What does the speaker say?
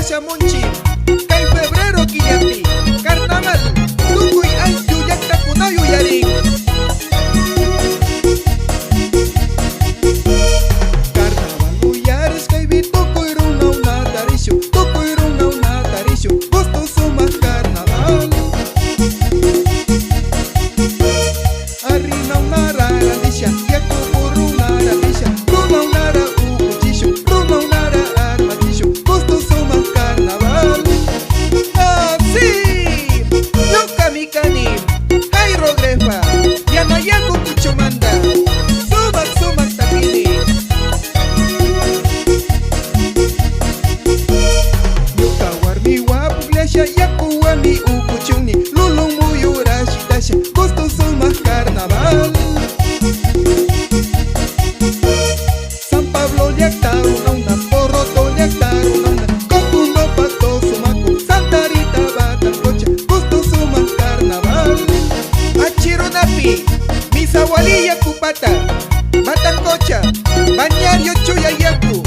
Shamunchik kay febrero killapi carnaval tukuy ayllu llaqtakuna yuyarin. Carnaval uyarisqaypi tukuy runakunata rishu, tukuy runakunata rishu, gusto sumaq carnaval. Arinaunara randisha, yaku burrunara risha, runaunara ukuchishu, runaunara armachishu, gusto sumaq carnaval. Ah, sí, ñuqami kani, Jairo Grefa, Yanayaku Kuchumanta, sumaq sumaq takini. Ñuqa warmiwa puklasha yakuwami ukuchuni, lulun muyurashitasha, gusto sumaq carnaval. San Pablo llaqta runauna, Porroto llaqta runauna, Cocundo Pasto sumaku, Santa Rita Batancocha, gusto sumaq carnaval. Achirunapi, Misawali yakupata, Batancocha, Bañario Chuya yaku.